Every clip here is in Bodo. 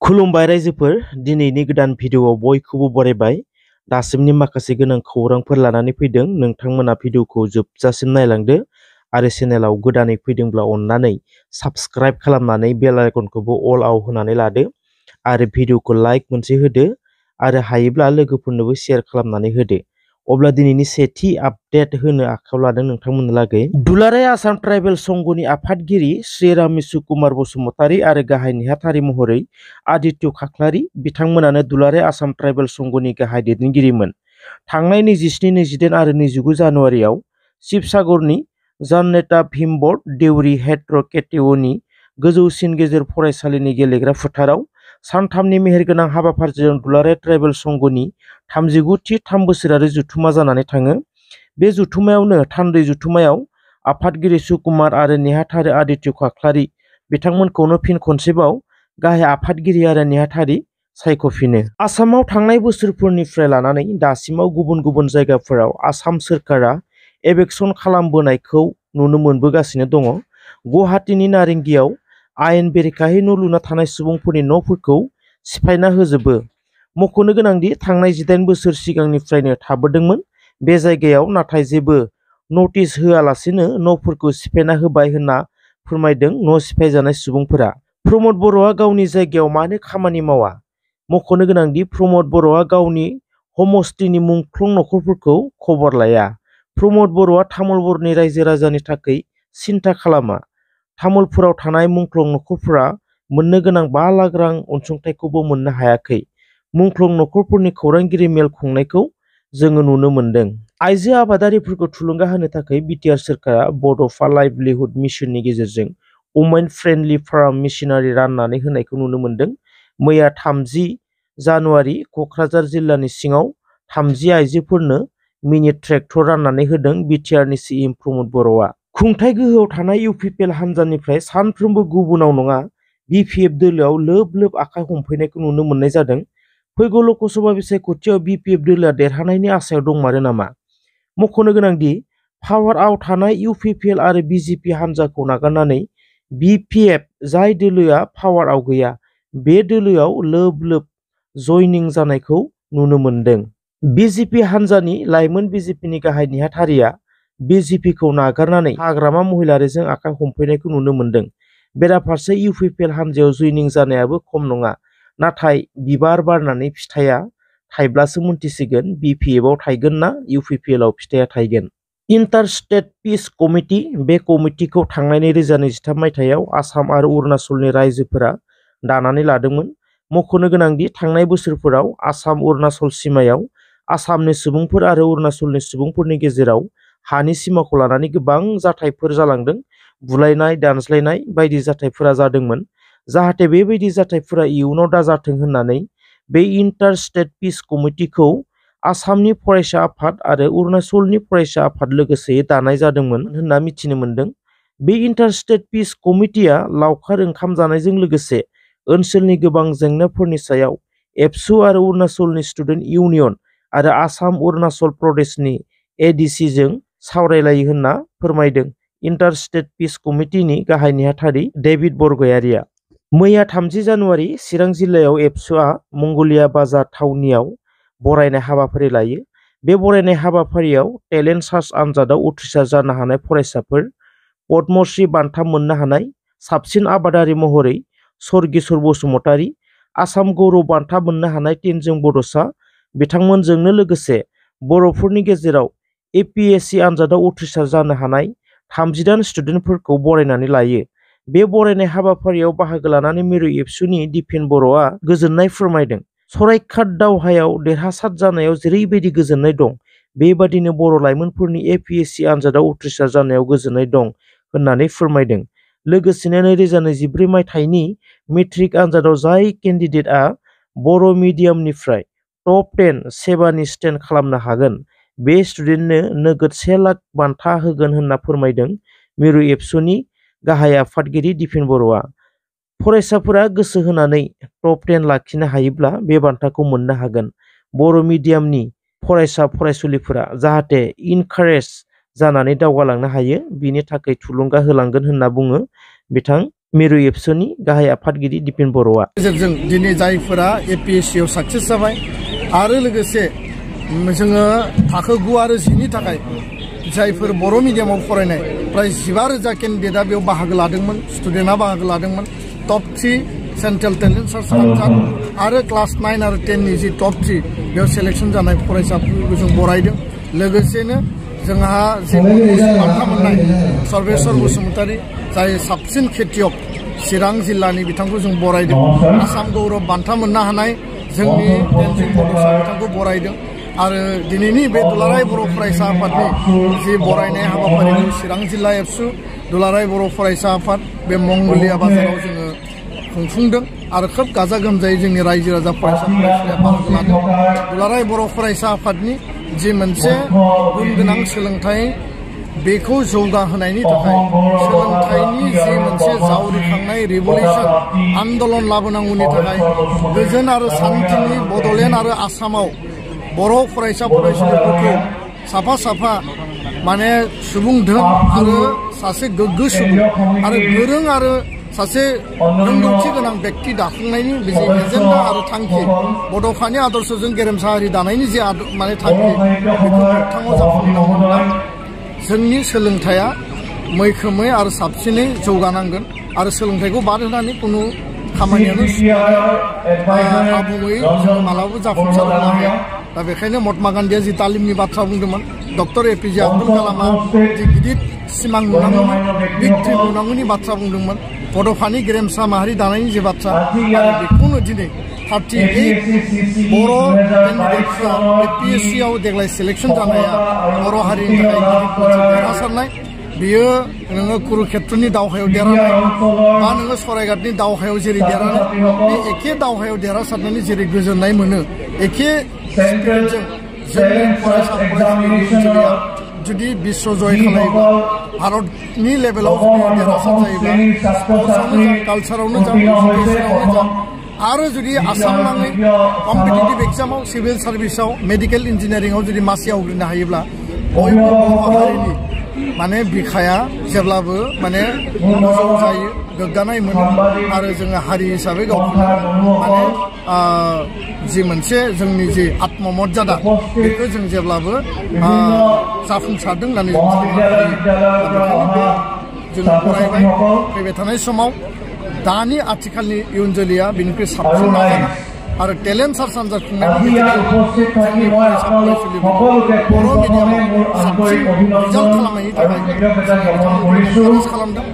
खुलुमबाय रायजोफोर, दिनैनि गोदान भिडिअआव बयखौबो बरायबाय। दासिमनि माखासे गोनां खौरांफोर लानानै फैदों। नोंथांमोना भिडिअखौ जोबजासिम नायलांदो आरो चेनेलाव गोदानै फैदोंब्ला अननानै साबस्क्राइब खालामनानै बेल आइकनखौबो अल आव होनानै लादो आरो भिडिअखौ लाइक मोनसे होदो आरो हायोब्ला लोगोफोरनोबो शेयार खालामनानै होदो। अब्ला दिनैनि सेथि आपडेट होनो आखायाव लादों नोंथांमोननो लागै। दुलाराय आसाम ट्राइबेल संघनि आफादगिरि श्री रामेसु कुमार बसुमतारी आरो गाहाय नेहाथारि महरै आदित्य खाख्लारि बिथांमोनानो दुलाराय आसाम ट्राइबेल संघनि गाहाय दैदेनगिरिमोन। थांनाय 27, 28 आरो 29 जानुवारियाव शिबसागरनि जाननेता भीमबट देउरि हेड्र केटेअनि गोजौसिन गेजेर फरायसालिनि गेलेग्रा फोथाराव सानथामनि मेहेरगोनां हाबाफारिजों दुलाराय ट्राइबेल संघनि 39थि 3 बोसोरारि जथुम्मा जानानै थाङो। बे जथुम्मायावनो थान्दै जथुम्मायाव आफादगिरि सुकुमार आरो नेहाथारि आदित्य खाख्लारि बिथांमोनखौनो फिन खनसेबाव गाहाय आफादगिरि आरो नेहाथारि सायख'फिनो। आसामाव थांनाय बोसोरफोरनिफ्राय लानानै दासिमाव गुबुन गुबुन जायगाफोराव आसाम सोरखारा एबेक्सन खालामबोनायखौ नुनो मोनबोगासिनो दङ। गुवाहाटीनि नारेंगियाव आयेन बेरेखायै न' लुना थानाय सुबुंफोरनि न'फोरखौ सिफायना होजोबो। मख'नो गोनांदि थांनाय 18 बोसोर सिगांनिफ्रायनो थाबोदोंमोन बे जायगायाव, नाथाय जेबो नटिस होआलासेनो न'फोरखौ सिफायना होबाय होनना फोरमायदों न' सिफायजानाय सुबुंफोरा। प्रमद बर'आ गावनि जायगायाव मानो खामानि मावा? मख'नो गोनांदि प्रमद बर'आ गावनि हमस्तिनि मुंख्लं नखरफोरखौ खबर लाया। प्रमद बर'आ तामुलपुरनि रायजो राजानि थाखाय सिन्ता खालामा। तामुलपुराव थानाय मुंख्लं नखरफोरा मोननो गोनां 5 लाख रां अनसुंथाइखौबो मोननो हायाखै। मुंख्लं नखरफोरनि खौरांगिरि मेल खुंनायखौ जोङो नुनो मोन्दों। आइजो आबादारिफोरखौ थुलुंगा होनो थाखाय बिटिआर सोरखारा बड'फा लाइभलिहुड मिशननि गेजेरजों वुमेन फ्रेन्डलि फार्म मेसिनारि राननानै होनायखौ नुनो मोन्दों। मैया 30 जानुवारि क'क्राझार जिल्लानि सिङाव 30 आइजोफोरनो मिनि ट्रेक्टर राननानै होदों बिटिआरनि सिएम प्रमद बर'आ। खुंथाय गोहोआव थानाय इउपिपिएल हान्जानिफ्राय सानफ्रोमबो गुबुनाव नङा बिपिएफ दोलोआव लोब लोब आखाइ हमफैनायखौ नुनो मोननाय जादों। फैगौ ल'कसभा बिसायख'थियाव बिपिएफ दोलोआ देरहानायनि आसायाव दंमारो नामा? मख'नो गोनांदि पावारआव थानाय इउपिपिएल आरो बिजेपि हान्जाखौ नागारनानै बिपिएफ जाय दोलोआ पावारआव गैया बे दोलोआव लोब लोब जयनिं जानायखौ नुनो मोन्दों। बिजेपि हान्जानि लाइमोन बिजेपिनि गाहाय नेहाथारिया बिजेपिखौ नागारनानै हाग्रामा महिलारिजों आखाइ हमफैनायखौ नुनो मोन्दों। बेराफारसे इउपिपिएल हान्जायाव जयनिं जानायाबो खम नङा। नाथाय बिबार बारनानै फिथाइया थाइब्लासो मोनथिसिगोन बिपिएफआव थायगोन ना इउपिपिएलआव फिथाइया थायगोन। इन्टार स्टेट पिस कमिटि, बे कमिटिखौ थांनाय 2023 मायथाइयाव आसाम आरो अरुणाचलनि रायजोफोरा दानानै लादोंमोन। मख'नो गोनांदि थांनाय बोसोरफोराव आसाम अरुणाचल सिमायाव आसामनि सुबुंफोर आरो अरुणाचलनि सुबुंफोरनि गेजेराव हानि सिमाखौ लानानै गोबां जाथायफोर जालांदों। बुलायनाय, दानस्लायनाय बायदि जाथायफोरा जादोंमोन। जाहाथे बेबायदि जाथायफोरा इयुनाव दाजाथों होननानै बे इन्टार स्टेट पिस कमिटिखौ आसामनि फरायसा आफाद आरो अरुणाचलनि फरायसा आफाद लोगोसेयै दानाय जादोंमोन होनना मिथिनो मोन्दों। बे इन्टार स्टेट पिस कमिटिया लावखार ओंखाम जानायजों लोगोसे ओनसोलनि गोबां जेंनाफोरनि सायाव एबसु आरो अरुणाचलनि स्टुडेन्ट इउनियन आरो आसाम अरुणाचल प्रदेशनि एडिसिजों सावरायलायो होनना फोरमायदों इन्टार स्टेट पिस कमिटिनि गाहाय नेहाथारि डेभिड बरगयारिया। मैया 30 जानुवारि चिरां जिल्लायाव एबसुआ मंगलिया बाजार थावनियाव बरायनाय हाबाफारि लायो। बे बरायनाय हाबाफारियाव टेलेन्ट सार्च आनजादाव उथ्रिसार जानो हानाय फरायसाफोर, पद्मश्री बान्था मोननो हानाय साबसिन आबादारि महरै सरगिसर बसुमतारी, आसाम गौरव बान्था मोननो हानाय तेनजों बड'सा बिथांमोनजोंनो लोगोसे बर'फोरनि गेजेराव एपिएससि आनजादाव उथ्रिसार जानो हानाय 30 स्टुडेन्टफोरखौ बरायनानै लायो। बे बरायनाय हाबाफारियाव बाहागो लानानै मिरु एबसुनि दिपेन बर'आ गोजोननाय फोरमायदों। सरायघाट दावहायाव देरहासार जानायाव जेरैबायदि गोजोननाय दं, बेबादिनो बर' लाइमोनफोरनि एपिएससि आनजादाव उथ्रिसार जानायाव गोजोननाय दं होननानै फोरमायदों। लोगोसेनो 2024 मायथाइनि मेट्रिक आनजादाव जाय केन्डिडेटआ बर' मिडियामनिफ्राय टप 10 सेबानि स्टेन्ड खालामनो हागोन, बे स्टुडेन्टनो नोगोद 1 लाख बान्था होगोन होनना फोरमायदों मिरु एबसुनि गाहाय आफादगिरि दिपेन बर'आ। फरायसाफोरा गोसो होनानै टप 10 लाखिनो हायोब्ला बे बान्थाखौ मोननो हागोन। बर' मिडियामनि फरायसा फरायसुलिफोरा जाहाथे इनकारेज जानानै दावगालांनो हायो, बिनि थाखाय थुलुंगा होलांगोन होनना बुङो बिथां मिरु एबसुनि गाहाय आफादगिरि दिपेन बर'आ गेजेरजों दिनै जायफोरा APSC आव साक्सेस जाबाय आरो लोगोसे जोङो थाखो 9 आरो 10 नि थाखाय जायफोर बर' मिडियामाव फरायनाय प्राय 15,000 केन्डिडेटआ बेयाव बाहागो लादोंमोन स्टुडेन्टआ बाहागो लादोंमन टप 3 सेन्ट्रेल टेलेन्ट सार्च आनजाद आरो क्लास 9 आरो 10 नि जि टप 3 बेयाव सिलेक्शन जानाय फरायसाफोरखौ जों बरायदों लोगोसेनो जोंहा जे बान्था मोननाय सर्वेश्वर बसुमतारी जाय साबसिन खेतियक चिरां जिल्लानि बिथांखौ जों बरायदों आसाम गौरव बान्था मोननो हानाय जोंनि तेनजिं बड'सा बिथांखौ बरायदों आरो दिनैनि बे दुलाराय बर' फरायसा आफादनि जि बरायनाय हाबाफारिखौ चिरां जिल्ला एबसु दुलाराय बर' फरायसा आफाद बे मंगलिया बाजाराव जोङो खुंफुंदों आरो खोब गाजा गोमजायै जोंनि रायजो राजा फरायसा फरायसुलिया बाहागो लादों दुलाराय बर' फरायसा आफादनि जि मोनसे गुन गोनां सोलोंथाइ बेखौ जौगाहोनायनि थाखाय सोलोंथाइनि जि मोनसे जावरिखांनाय रिभलिउसन आन्दोलन लाबोनांगौनि थाखाय गोजोन आरो सान्थिनि बड'लेण्ड आरो आसामाव बर' फरायसा फरायसुलिफोरखौ साफा साफा माने सुबुं धोन आरो सासे गोग्गो सुबुं आरो गोरों आरो सासे रोंगौथि गोनां व्यक्ति दाखांनायनि बे एजेन्डा आरो थांखि बड'फानि आदर्शजों गेरेमसा हारि दानायनि जे माने थांखि बेखौ मोगथाङाव जाफुंहोनांगौब्ला जोंनि सोलोंथाइया मैखोमै आरो साबसिनै जौगानांगोन आरो सोलोंथाइखौ बाद होनानै खुनु खामानियानो आबुङै जों मालाबाबो जाफुंसार होनो हाया दा बेखायनो महात्मा गान्धीया जि तालिमनि बाथ्रा बुंदोंमोन डक्टर APJ आब्दुल कालामआ जि गिदिर सिमां नुनांगौमोन बिक्ट्रि नुनांगौनि बाथ्रा बुंदोंमोन बड'फानि गेरेमसा माहारि दानायनि जे बाथ्रा आरो बेखौनो दिनै 38 बर' केन्डिडेटफ्रा APSC आव देग्लाय सिलेक्शन जानाया बर' हारिनि थाखाय मोनसे देरहासारनाय बियो नोङो कुरुक्षेत्रनि दावहायाव देरहानाय बा नोङो सरायघाटनि दावहायाव जेरै देरहानाय बे एखे दावहायाव देरहासारनानै जेरै गोजोननाय मोनो एखे स्पिरिटजों जोंनि फरायसा फरायसुलिया जुदि विश्व जय खालायोब्ला भारतनि लेभेलाव जुदि देरहासार जायोब्ला स्पर्ट्सआवनो जा कालचारावनो जा एजुकेसनावनो जा आरो जुदि आसाम नाङै कम्पिटिटिभ एग्जामाव सिभिल सार्भिसाव मेडिकेल इन्जिनियारिंआव जुदि मासि आवग्रिनो हायोब्ला बयबो बर' हारिनि माने बिखाया जेब्लाबो माने गोजौ जायो गोग्गानाय मोनो आरो जोङो हारि हिसाबै गावखौनो माने जि मोनसे जोंनि जि आत्ममर्यादा बेखौ जों जेब्लाबो जाफुंसारदों होननानै जों साननो हायो जों फरायबाय फैबाय थानाय समाव दानि आथिखालनि इयुन जोलैया बेनिख्रुइ साबसिन नाजागोन आरो टेलेन्ट सार्च आनजाद खुंनायनि गेजेरजों जोंनि फरायसा फरायसुलिफोरखौ बर' मिडियामाव साबसिन रिजाल्ट खालामनायनि थाखाय बिथांमोनखौ एनकारेज खालामदों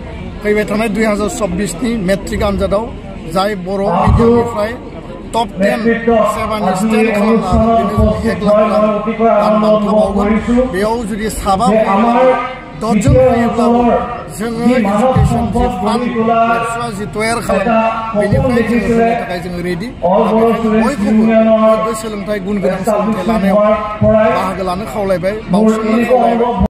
फैबाय थानाय 2024 नि मेट्रिक आनजादाव जाय बर' मिडियामनिफ्राय टप 10 7 स्टेन्ड खालामना बेनो 1 लाख रां बान्था बावगोन बेयाव जुदि साबा 10 जन फैयोब्लाबो जोङो एजुकेशन जि फान्ड एक्सट्रा जि तयार खालामो बेनिफ्राय जोङो होनो थाखाय जोङो रेडि बयखौबो गोग्गो सोलोंथाइ गुन गोनां सोलोंथाइ लानायाव बाहागो लानो खावलायबाय बावसोमनो खावलायबाय